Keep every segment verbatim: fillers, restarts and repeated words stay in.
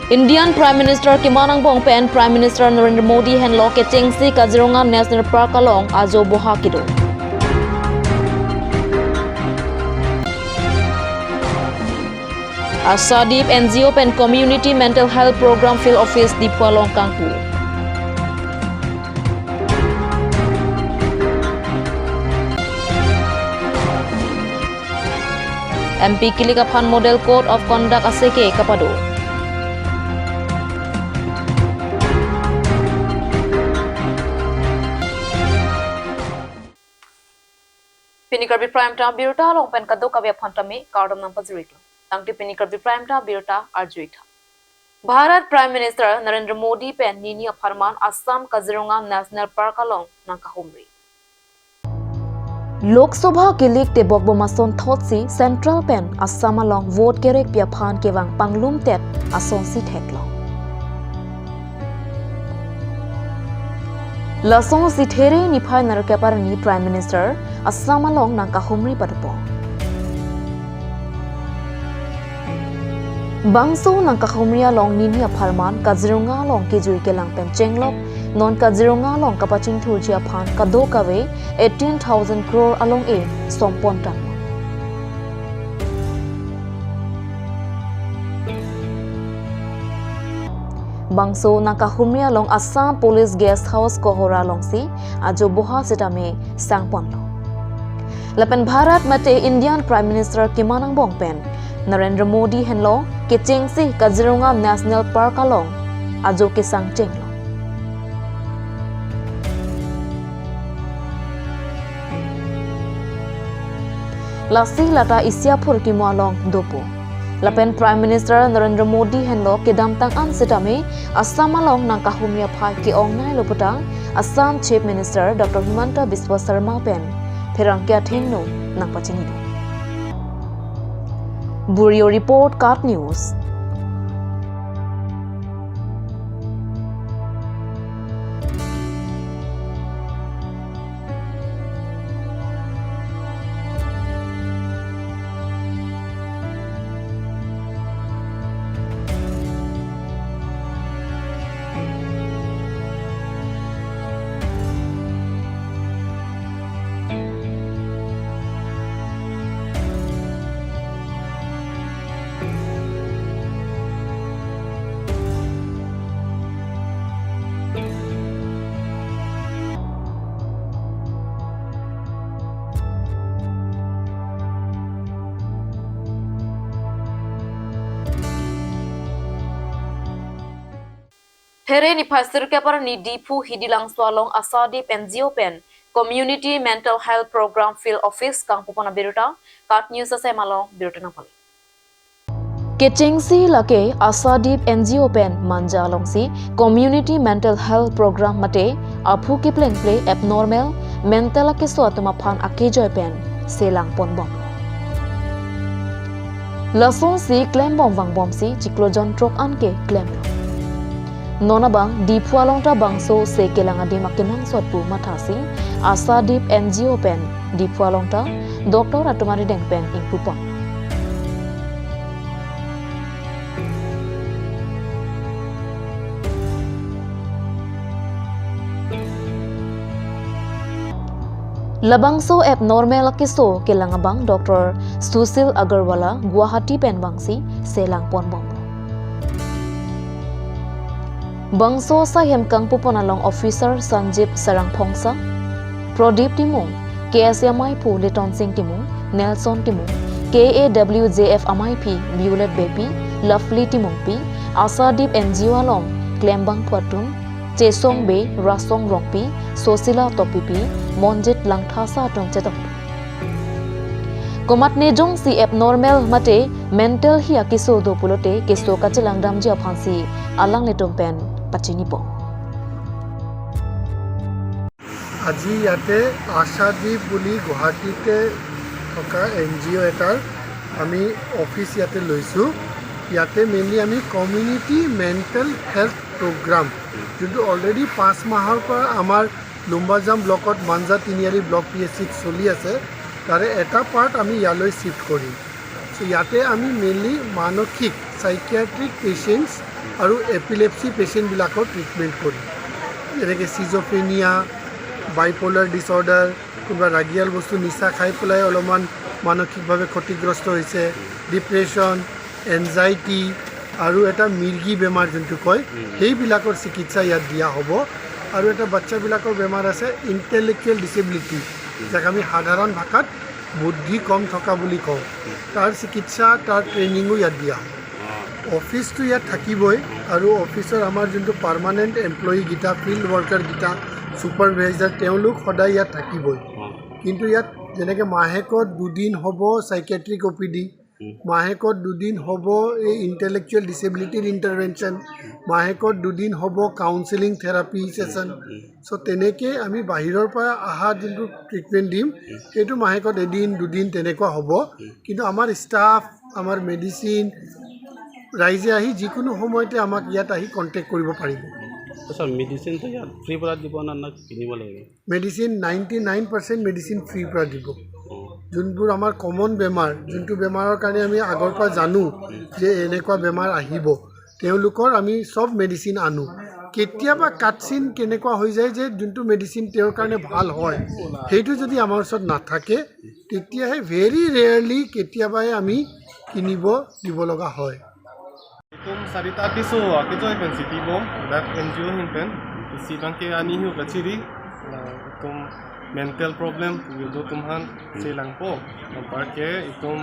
Indian Prime Minister Kimon Angbong pen Prime Minister Narendra Modi henlo kechengsi Kaziranga National Park along ajo boha kedo. Asha Deep N G O pen Community Mental Health Program Field Office Diphu along kangpu. M P kilik aphan Model Code of Conduct aseke kapado. Pini Karbi Prime Time abirta along pen kadokave aphan tame kardom nangpajirlo. Tangte pini Karbi Prime Time abirta arju-ik tha. Bharat Prime Minister Narendra Modi pen nini apharman Assam Kaziranga National Park along nangkahumri. Lok Sabha kilik tebok bom asonthotsi Central pen Assam along vote kerekpi aphan kevang panglumtet asonsi theklong. Lasonsi There niphai nerkep arni Prime Minister Assam along nangkahumri padopon. Bangso nangkahumri along nini apharman Kaziranga along kejui kelang pen chenglok, non Kaziranga along kapachingthurji aphan kadokave eighteen thousand crore along-e sompon tanglo. Bangso nangkahumri along Assam Police Guest House Kohora alongsi ajo boha sitame sangponlo. Lapen Bharat mate Indian Prime Minister Kimon Angbong pen Narendra Modi henlo kechengsi Kaziranga National Park along ajo kesang chenglo. Lasi lata isi aphurkimo along dopo. Lapen Prime Minister Narendra Modi henlo kedamtang an sitame Assam along nangkahumri aphai ke-ong nailo putang Assam Chief Minister Doctor Himanta Biswa Sarma pen pherangke athengno nangpachinido. Bureau Report, KAT News. There niphai sirkep arni Diphu Hidilangso along Asha Deep N G O pen Community Mental Health Program Field Office kangpupon abirta KAT News asai malong birta nangpali. Kechengsi lake Asha Deep N G O pen Manja alongsi Community Mental Health Program mate aphu keplengple abnormal mental akeso atum aphan akejoi pen selangponbom. Lasonsi klembom vangbomsi chiklo jon throk anke klemlo. Non abang Diphu along ta bangso se kelang adim akenangsot pu mathasi Asha Deep N G O pen Diphu along ta doctor atum arideng pen ingpupon. Labangso abnormal akeso kelang abang Doctor Sushil Agarwala Guwahati pen vangsi selangponbom. Bangso asai hem kangpupon along officer Sanjib Sarang Phongsa, Pradip Timung, K S A amaiphu Litonsing Timung, Nelson Timung, K A W J F amaiphi Violet Beypi, Lovely Timungpi, Asha Deep N G O along klembangphu atum, Chesong Bey, Rasong Rongpi, Sosila Topipi, Monjit Langthasa atum chetong. Komatne jongsi abnormal mate mental hi akeso do pulote keso kachelangdamji aphansi alanglitum pen pachinibom. আজি ইয়াতে আশা দ্বীপ বুলি গুৱাহাটীতে থকা N G অ' এটাৰ আমি অফিচ ইয়াতে লৈছোঁ। ইয়াতে মেইনলি আমি কমিউনিটি মেণ্টেল হেল্থ প্ৰগ্ৰাম, যোনটো অলৰেডি পাঁচ মাহৰ পৰা আমাৰ লুম্বাজাম ব্লকত মাঞ্জা তিনিআলি ব্লক পি এইচ চিত চলি আছে, তাৰে এটা পাৰ্ট আমি ইয়ালৈ শ্বিফ্ট কৰিম। চ' ইয়াতে আমি মেইনলি মানসিক চাইকিয়াট্ৰিক পেচেণ্টছ আৰু এপিলেপচি পেচেণ্টবিলাকৰ ট্ৰিটমেণ্ট কৰিম। যেনেকৈ চিজফ্ৰেনিয়া, বাইপ'লাৰ ডিছঅৰ্ডাৰ, কোনোবা ৰাগিয়াল বস্তু নিচা খাই পেলাই অলপমান মানসিকভাৱে ক্ষতিগ্ৰস্ত হৈছে, ডিপ্ৰেশ্যন, এনজাইটি আৰু এটা মিৰ্গী বেমাৰ যোনটো কয়, সেইবিলাকৰ চিকিৎসা ইয়াত দিয়া হ'ব। আৰু এটা বাচ্চাবিলাকৰ বেমাৰ আছে ইণ্টেলেকচুৱেল ডিচেবিলিটি, যাক আমি সাধাৰণ ভাষাত বুদ্ধি কম থকা বুলি কওঁ, তাৰ চিকিৎসা, তাৰ ট্ৰেইনিঙো ইয়াত দিয়া হ'ব। অফিচটো ইয়াত থাকিবই আৰু অফিচৰ আমাৰ যোনটো পাৰ্মানেণ্ট এমপ্লয়ীকেইটা, ফিল্ড ৱৰ্কাৰকেইটা, ছুপাৰভাইজাৰ, তেওঁলোক সদায় ইয়াত থাকিবই। কিন্তু ইয়াত যেনেকৈ মাহেকত দুদিন হ'ব চাইকিয়াট্ৰিক অ' পি ডি, মাহেকত দুদিন হ'ব এই ইণ্টেলেকচুৱেল ডিচেবিলিটিৰ ইণ্টাৰভেনশ্যন, মাহেকত দুদিন হ'ব কাউন্সেলিং থেৰাপি ছেছন। চ' তেনেকৈ আমি বাহিৰৰ পৰা অহা যোনটো ট্ৰিটমেণ্ট দিম, সেইটো মাহেকত এদিন দুদিন তেনেকুৱা হ'ব। কিন্তু আমাৰ ষ্টাফ, আমাৰ মেডিচিন, ৰাইজে আহি যিকোনো সময়তে আমাক ইয়াত আহি কণ্টেক্ট কৰিব পাৰিব। আচ্ছা, মেডিচিনটো ইয়াত ফ্ৰী পৰা দিব না, না কিনিব লাগিব? Medicine, ninety nine percent medicine free পৰা দিব। যোনবোৰ আমাৰ কমন বেমাৰ, যোনটো বেমাৰৰ কাৰণে আমি আগৰ পৰা জানো যে এনেকুৱা বেমাৰ আহিব, তেওঁলোকৰ আমি চব মেডিচিন আনো। কেতিয়াবা কাটচিন কেনেকুৱা হৈ যায় যে যোনটো মেডিচিন তেওঁৰ কাৰণে ভাল হয়, সেইটো যদি আমাৰ ওচৰত নাথাকে, তেতিয়াহে ভেৰি ৰেয়াৰলি কেতিয়াবাহে আমি কিনিব দিব লগা হয়। Itum sarita akeso akejoi pensi pibom, dak N G O ahin pen. Isi abangke ani hu kachiri, eh, itum mental problem pu do atum aphan chelangpo. Anparke itum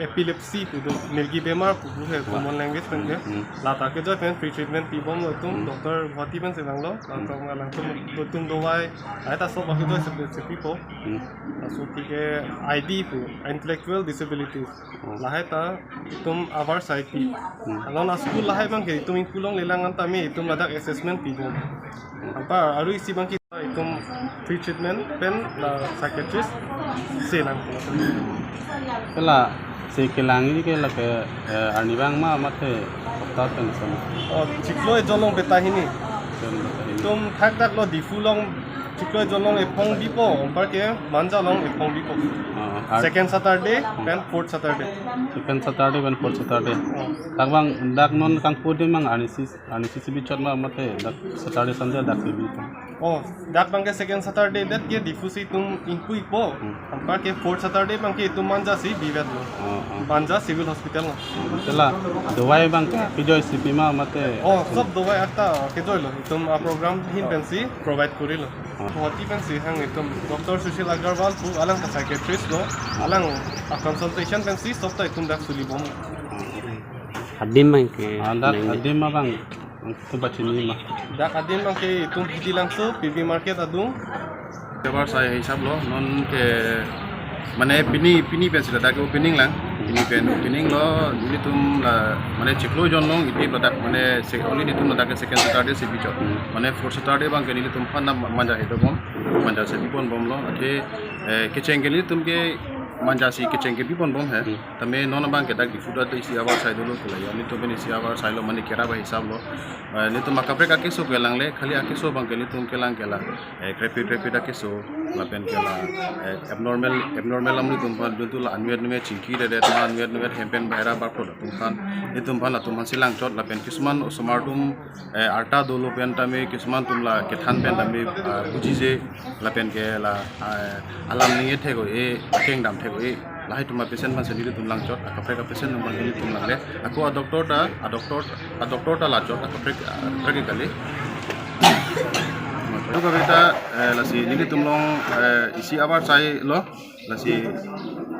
epilepsy pu do, mirgi bemar pu he common language pen ke. Hmm. Lata akejoi pen free treatment pibomlo itum, Hmm. Doctor Guwahati pen chelanglo. Latum alangtum do atum dovai, ai ta sob akejoi se, se pipo. Hmm. Laso aphi ke I D pu, intellectual disabilities. Hmm. Lahai ta itum abar sai pi. Hmm. Along a school lahai abangke itum ingpu longlelang an tame itum ladak assessment pibom. Anpar aru isi abangke itum free treatment pen la psychiatrist chelang. Kela, se kelang ini ke lake, eh, arnivang ma mate hopta pen sama. Oh, chiklo ejon long petahini. Pen petahini. Itum thakdak lo Diphu along chiklo ejon long ephong bipo, anparke Manja along ephong bipo. Ah, ar- Second Saturday pen fourth Saturday. Second Saturday pen fourth Saturday. Oh. Dak abang, dak non kangpu adim abang arnisi, arnisi si bichot ma mate dak Saturday Sunday dak si bichot. Oh, dak abangke second Saturday det ke Diphu si itum ingpu ikpo. Hmm. Anparke fourth Saturday abangke itum Manja si bivetlo. Oh, oh. Manja Civil Hospital lo. Kela, dovai abangke akejoi si pima mate. Oh, sob dovai akta akejoi lo. Itum a program ahin pensi provide korilo. Oh. Guwahati pensi hang itum Doctor Sushil Agarwal pu alang ta psychiatrist lo. Alang a consultation pensi sob ta itum dak sulibom. Adim abangke. Ah, dak nang- adim abang. Itum pachini ma. Dak adim abangke itum P D Langso, P B Market adung. Abar sai hisab lo, non ke mane pini, pini pen sila dak opening lang. Pini pen opening lo, nelitum la mane chiklo ejon long, iti ladak mane se-, only nelitum ladak ke second Saturday si bichot. Hmm. Mane fourth Saturday abangke nelitum aphan na Manja he dobom, Manja si bipon bomlo. Athe, eh, kecheng ke nelitum ke Manja si kecheng ke bipon bom he. Hmm. Tame non abangke dak Diphu ta isi abar sai dolo kela ya. Nelitum pen isi abar sai lo mane kera ba hisab lo. Eh, nelitum akaprek akeso kelang le, khali akeso abangke nelitum kelang kela. Eh, krepit krepit akeso, lapen kela, eh, abnormal, abnormal alam nelitum aphan, juntu la anvet anvet chingki redet ma anvet anvet hem pen bahera barpo atum aphan, nelitum aphan latum aphan si langchot, lapen kisuman osomar atum, eh, arta dolo pen tame kisuman atum la kethan pen tame, ah, bujije, lapen ke la, ah, alam ninge thek-o-e, akeng dam thek-o-e. Lahai atum a patient aphan si nelitum langchot, akaprek a patient atum aphan si nelitum langle. Ako a doctor ta, a doctor, a doctor ta lachot, akaprek, akaprek kali. Itu kami ta, eh, lasi nelitum along, eh, isi abar sai lo, lasi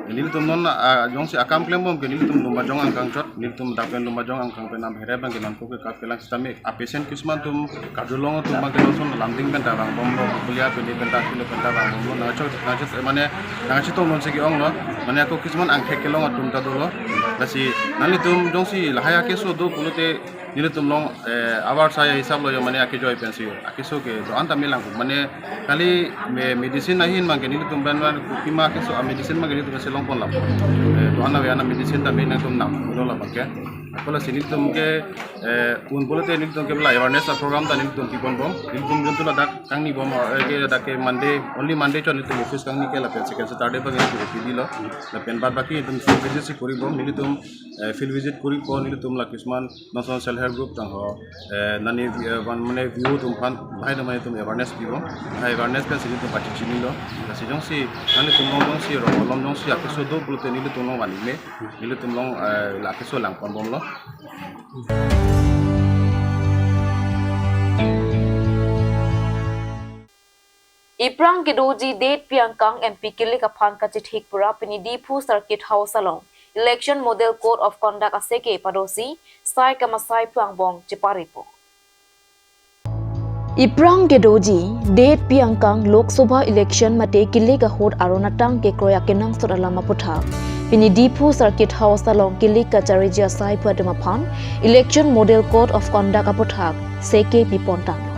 nelitum non, ah, jongsi akam klembom ke nelitum lumba jong angkang chot, nelitum dak pen lumba jong angkang pen nam here abangke nonpo ke kap kelang sitame. A patient kisuman atum kadolong atum abangke lason lamding pen ta vangbomlo, kulia pini pen ta, kilo pen ta vangbomlo. Nangchot, nangchot, mane, nangchot tong non si ke-ong lo. Mane ako kisuman angthek kelong atum ta dolo. Lasi nanglitum jongsi lahai akeso do pulote nelitum along, eh, abar sai hisab lo ya mane akejoi pensi yo. Akeso ke do-an ta melang mane khali me-, medicine ahin abangke nelitum pen pen kopima akeso a medicine abangke nelitum si longpon lam. Eh, do-an ave ana medicine ta me nangtum nam lo la abangke. Apot lasi nelitum ke, eh, un pulote nelitum ke la awareness a-program ta nelitum kiponbom. Nelitum jontu ladak kangni bom, eh, ke ladak ke Monday, only Monday chot nelitum office kangni ke lapen second Saturday abang nelitum O P D lo. Lapen bad baki nelitum field visit si koribom, nelitum, eh, field visit koripo, nelitum la kisman non self help group tangho, eh, nani, eh, van mane view atum aphan, bahai atum aphan nelitum awareness pibom, bahai awareness pensi nelitum pachechinilo. Lasi jongsi, nanglitum along jongsi, rong alom jongsi, akeso do pulote nelitum along vanji me, nelitum along, eh, la akeso langponbomlo. Iphrang kedoji Detpi angkang M P kilik aphan kachethik pura pini Diphu Circuit House along Election Model Code of Conduct aseke padosi sai kamasai phuangbong cheparepo. Iphrang kedoji Detpi angkang Lok Sabha election mate kilik ahut aron atang kekroi akenangsot alam aputhak pini Diphu Circuit House along kilik kachariji asai phu atum aphan Election Model Code of Conduct aputhak seke pipontanglo.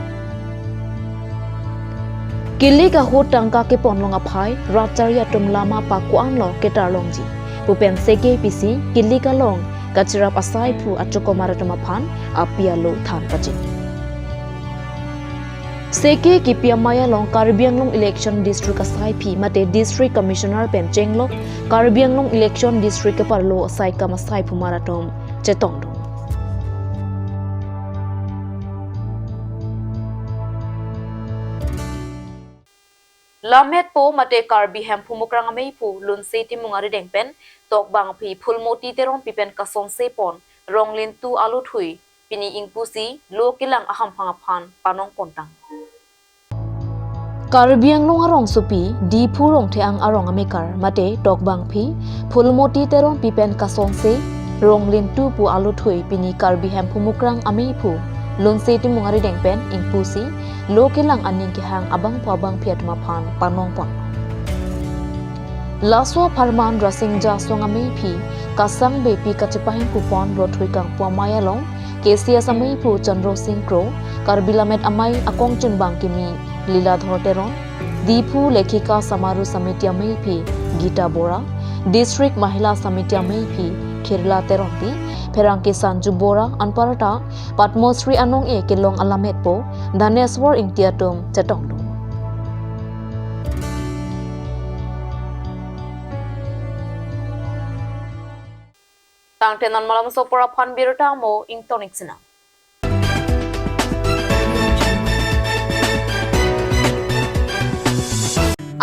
Kilik ahut tangka keponlong aphai rat chari atum lama pa ko-anlo ketarlongji pu pen seke pisi kilik along kachirap asai phu achokomar atum aphan api alo than pachini. Seke kipi amei along Karbi Anglong Election District asaiphi mate District Commissioner pen chenglok Karbi Anglong Election District keparlo asai kamasai phumar atum chetongdun. Lammetpo mate Karbi Hemphu Mukrang ameiphu Lunse Timung arideng pen tokbangpi Phulmoti Teronpi pen kasonse pon Ronglintu Aluthui pini ingpusi lo kelang ahamphang aphan panongpontang. Karbi Anglong arongsopi Diphu Rongtheang arong amekar mate tokbangpi Phulmoti Teronpi pen kasonse Ronglintu pu Aluthui pini Karbi Hemphu Mukrang ameiphu Lunse Timung arideng pen ingpusi lo kelang aning kehang abangphu abangphi atum aphan panongpon. Laso apharman Rasingja Asong ameiphi kasang bepi kachepahingkupon Rothui Kangpu amei along K C S ameiphu Chandra Singh Kro, Karbi Lammet Amei akongchunbang kimi Liladhor Teron, Diphu Lekhika Samaru Samiti ameiphi Gita Bora, District Mahila Samiti ameiphi Khirla Teronpi, pherangke Sanju Bora anparta Padma Shri anong-e kelong alammetpo Dhaneswar Ingti atum chetongdun. Tangte non malomso apor aphan birta mo ingtonik sinang.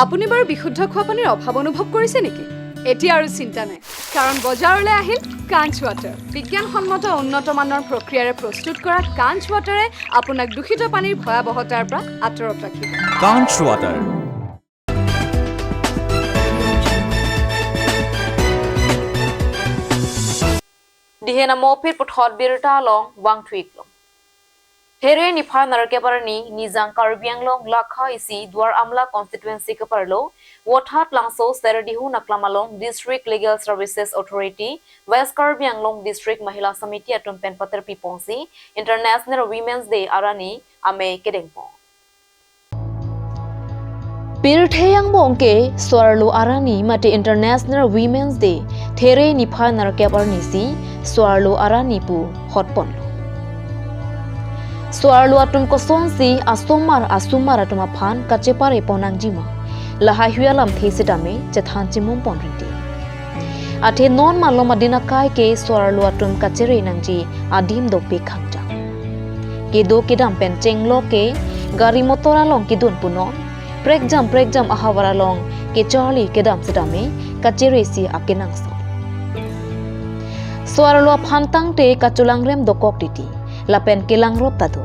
আপুনি বাৰু বিশুদ্ধ খোৱা পানীৰ অভাৱ অনুভৱ কৰিছে নেকি? এতিয়া আৰু চিন্তা নাই, কাৰণ বজাৰলৈ আহিল কাঞ্চ ৱাটাৰ। বিজ্ঞানসন্মত উন্নত মানৰ প্ৰক্ৰিয়াৰে প্ৰস্তুত কৰা কাঞ্চ ৱাটাৰে আপোনাক দূষিত পানীৰ ভয়াৱহতাৰ পৰা আঁতৰত ৰাখিব। Kanch Water। Dihen amo aphi puthot birta along vangthuiklo. There niphai nerkep arni Nijang Karbi Anglong lakha isi Duar Amla constituency keparlo Wothat Langso Serdihu Naklam along District Legal Services Authority, West Karbi Anglong District Mahila Samiti atum pen paterpi ponsi International Women's Day arni amei kedengpon. Pirthe angbong ke Soarlo arni mate International Women's Day there niphai nerkep arnisi Soarlo arni pu hotponlo. Soarlo atum kosonsi asomar asomar atum aphan kacheparepon nangjima, lahaihui alamthe sitame chethan chimum pon ridi. Athe non malom adin akai ke Soarlo atum kachere nangji adim dopik khangjang. Kedo kedam pen chenglok ke gari motor along kedun punon, prekjam prekjam ahavar along kecharli kedam sitame kacheresi akenangsot. Soarlo aphan tangte kacholangrem dokok titi, lapen kelangrop ta do.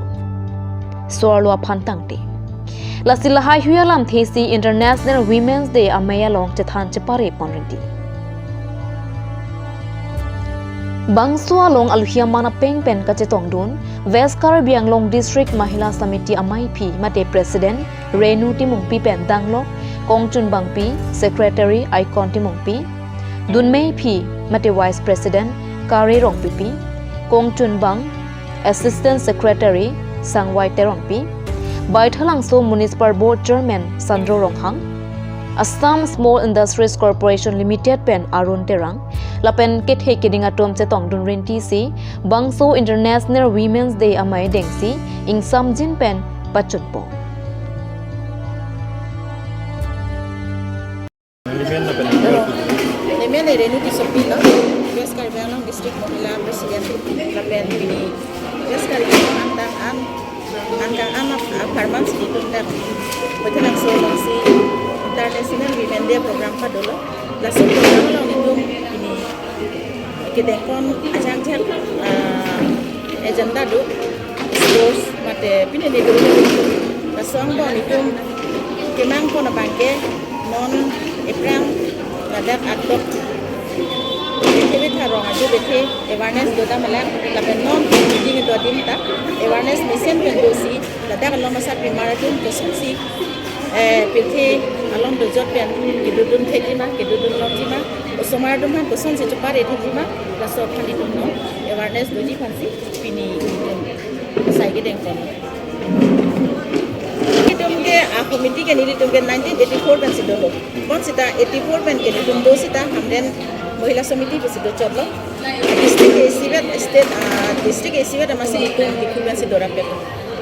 Soarlo aphan tangte. Lasi lahaihui alamthesi International Women's Day amei along chethan cheparepon ridi. Bangso along aluhi aman apeng pen kachetongdun West Karbi Anglong District Mahila Samiti ameiphi mate President Renu Timungpi pen danglok kongchunbangpi, Secretary Icon Timungpi, dunmeiphi mate Vice President Kare Rongpipi, kongchunbang Assistant Secretary Sangwai Teronpi, Baithalangso Municipal Board Chairman Sandro Ronghang, Assam Small Industries Corporation Limited pen Arun Terang, lapen kethe keding atum chetongdun rintisi bangso International Women's Day amei dengsi ingsamjin pen pachunpo. Nemen Renu Tissopi lo, West Karbi Anglong District Mahila President lapen pini West Karbi Anglong angtan an, angtan an ap-, apharman si itum dak Baitalangso alongsi International Women Day program padolo. Laso program along itum pini kedengpon ajak ajak, ah, agenda do, sports mate pini ni do. Laso angbong itum kemangpon abangke non ephrang ladak atok bethe betha rong aju bethe awareness dodam alam, lapen non meeting do adim ta awareness mesen pen dosi ladak along asar pimar atum kosonsi, eh, pirthe along dojot pen kedodun thekji ma, kedodun longji ma, osomar atum aphan kosonsi chepare thekji ma, laso aphan itum non awareness doji aphansi pini itum sai kedengpon. Itum ke, ah, committee ke nelitum ke nineteen eighty-four pen si dolo. Bonsita eighty-four pen ke nelitum do sita Hamren Mahila Samiti pusi dochotlo. District ke isivet, state, ah, district ke isivet amatsi nelitum Diphu pensi dorapet.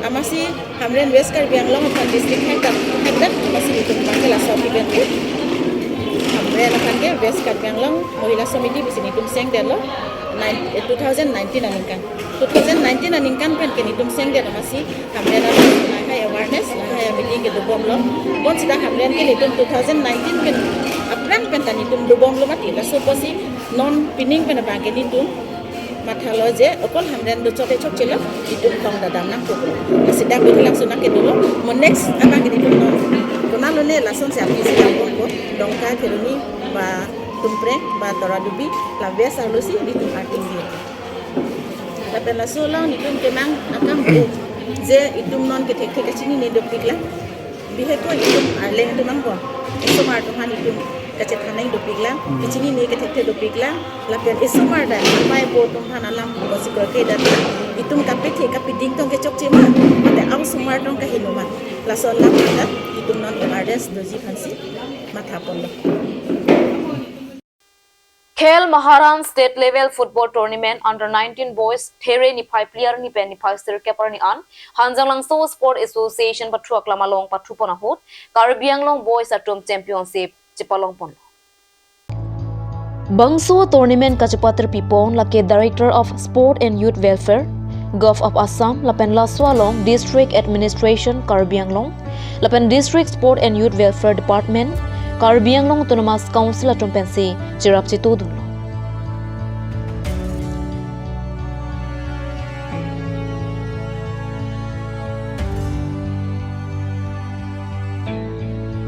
Amatsi Hamren West Karbi Anglong aphan district hai tak, hai tak amatsi nelitum abangke laso aphi pen ke Hamren aphan ke West Karbi Anglong Mahila Samiti pusi nelitum sengdetlo, nine, eh, two thousand nineteen aningkan. Two thousand nineteen aningkan pen ke nelitum sengdet amatsi Hamren along lahai awareness, lahai meeting kedobomlo. Bonsita Hamren ke nelitum two thousand nineteen pen aphrang pen ta nelitum dobomlo mati. Laso apotsi non pining pen abangke nelitum mathalo je okol Hamren dochot-e chokchelo, itum tong dadam nangkoklo. Sita Baitalangso nangkedolo, mo next abangke nelitum non konat lone lasonsi aphi si damponpo, Dongka, Kheroni, ba Tumpreng, ba Toradubi, la West arlosi nelitum arting di. Lapen laso along nelitum kemang akam do je itum non kethekthe kachinine dopiklang. Bihek ko itum arleng atum angbong, esomar atum aphan itum kachethan nangji dopiklang, kachinine kethekthe dopiklang. Lapen esomar ta apai apo atum aphan alam pusi korke data itum kapethe kapeding tong kechokche ma, mate a-osomar tong kaheno ma, laso alam ta itum non awareness doji aphansi mathaponlo. Khel Maharan State Level Football Tournament Under nineteen Boys there niphai phli arni pen niphai sirkep arni an Hanjanglangso Sport Association pathu aklam along pathupon ahut Karbi Anglong Boys atum championship chepalongponlo. Bangso tournament kachepatirpipon lake Director of Sport and Youth Welfare, Govt. of Assam, lapen laso along District Administration Karbi Anglong, lapen District Sport and Youth Welfare Department, Karbi Anglong Autonomous Council atum pensi cherap chetodunlo.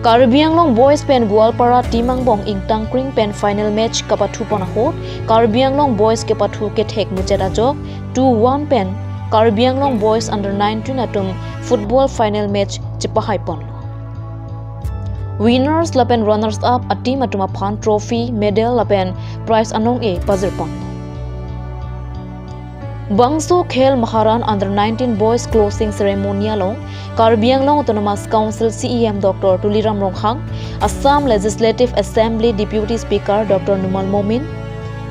Karbi Anglong Boys pen Goalpara team angbong ingtangkring pen final match kapathupon ahut, Karbi Anglong Boys kepathu kethek muchot ajok two one pen Karbi Anglong Boys Under nineteen atum football final match chepahaiponlo. Winners lapen runners up a-team atum aphan trophy, medal lapen prize anong-e pajirponlo. Bangso Khel Maharan Under nineteen Boys Closing Ceremony along Karbi Anglong Autonomous Council C E M Doctor Tuliram Ronghang, Assam Legislative Assembly Deputy Speaker Doctor Numal Momin,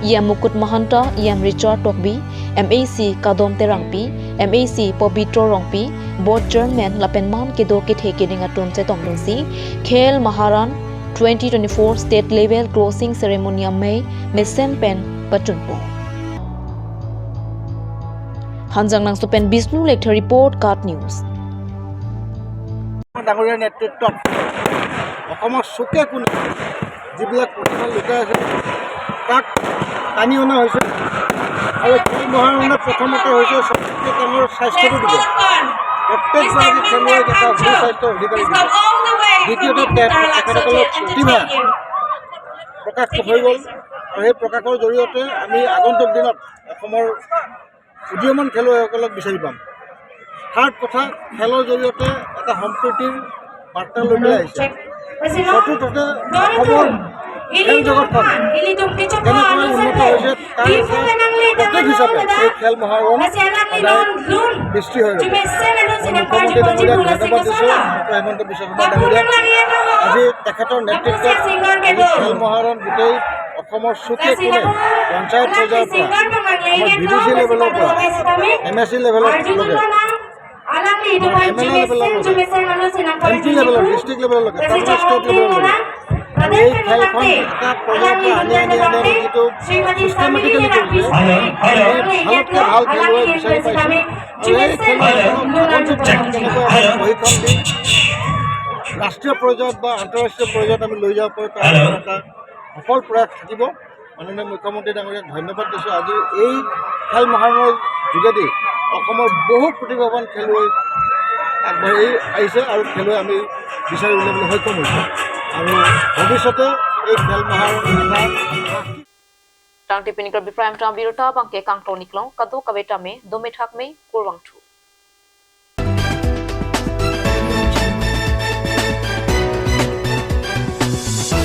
E M Mukut Mahanta, E M Richard Tokbi, M A C Kadom Terangpi, M A C Pobitro Rongpi, Board Chairman lapen man kedo kethe keding atum chetongdunsi Khel Maharan twenty twenty-four State Level Closing Ceremony amei mesen pen pachunpo. Hanjanglangso pen Bishnu Lekthe report, KAT News. ডাঙৰীয়াৰ নেতৃত্বত অসমৰ চুকে কোণে যিবিলাক প্ৰতিভাৰ লোকে আছে, তাক টানি অনা হৈছে। আৰু খেল মহাৰণে প্ৰথমতে হৈছে স্বাস্থ্য, তেওঁৰ স্বাস্থ্যটো দিব। প্ৰত্যেকগৰাকী খেলুৱৈক এটা সুস্বাস্থ্যৰ অধিকাৰী দিব। দ্বিতীয়তে, তে-, তেখেতসকলৰ প্ৰতিভা প্ৰকাশ হৈ গ'ল। আৰু সেই প্ৰকাশৰ জৰিয়তে আমি আগন্তুক দিনত অসমৰ উদীয়মান খেলুৱৈসকলক বিচাৰি পাম। থাৰ্ড কথা, খেলৰ জৰিয়তে এটা সম্প্ৰীতিৰ বাৰ্তা লৈ পেলাই আহিছে। চতুৰ্থতে, অসমৰ খেল জগতখন কেনেকৈ উন্নত হৈছে, তাৰ এটা প্ৰতীক হিচাপে এই খেল মহাৰণ সদায় সৃষ্টি হৈ ৰ'ব। মই মুখ্যমন্ত্ৰী ডাঙৰীয়াক ধন্যবাদ দিছোঁ, ডক্টৰ হিমন্ত বিশ্ব শৰ্মা ডাঙৰীয়াক। আজি তেখেতৰ নেতৃত্বত আজি খেল মহাৰণ গোটেই অসমৰ চুকে কোণে পঞ্চায়ত পৰ্যায়ৰ পৰা, আমাৰ বি ডি চি লেভেলৰ পৰা, এম এ চি লেভেলৰ লৈকে, আমাৰ এম এল এ লেভেলৰ লৈকে, এম পি লেভেলৰ, ডিষ্ট্ৰিক্ট লেভেলৰ লৈকে, তাৰপিছত ষ্টেট লেভেলৰ লৈকে। আৰু এই খেলখন এটা পৰ্যায়ৰ পৰা আনি আনি আনি আনি যিটো চিষ্টেমেটিকেলি কৰিছে, আমি ভালতকৈ ভাল খেলুৱৈ বিচাৰি পাইছোঁ। আৰু এই খেলুৱৈসকলক আগন্তুক দিনত কেনেকৈ আমি প্ৰশিক্ষণ দি ৰাষ্ট্ৰীয় পৰ্যায়ত বা আন্তঃৰাষ্ট্ৰীয় পৰ্যায়ত আমি লৈ যাব পাৰোঁ, তাৰ এটা সফল প্ৰয়াস থাকিব। মাননীয় মুখ্যমন্ত্ৰী ডাঙৰীয়াক ধন্যবাদ দিছোঁ। আজি এই খেল মহাৰণৰ যোগেদি অসমৰ বহু প্ৰতিভাৱান খেলুৱৈ আগবাঢ়ি আহিছে আৰু খেলুৱৈ আমি বিচাৰি উলিয়াবলৈ সক্ষম হৈছোঁ। আৰু ভৱিষ্যতে এই খেল মহাৰণ এটা Tangte pini kra biprai amtang birta abangke kangton iklong, kadokave tame dome thakme, kurvangthu.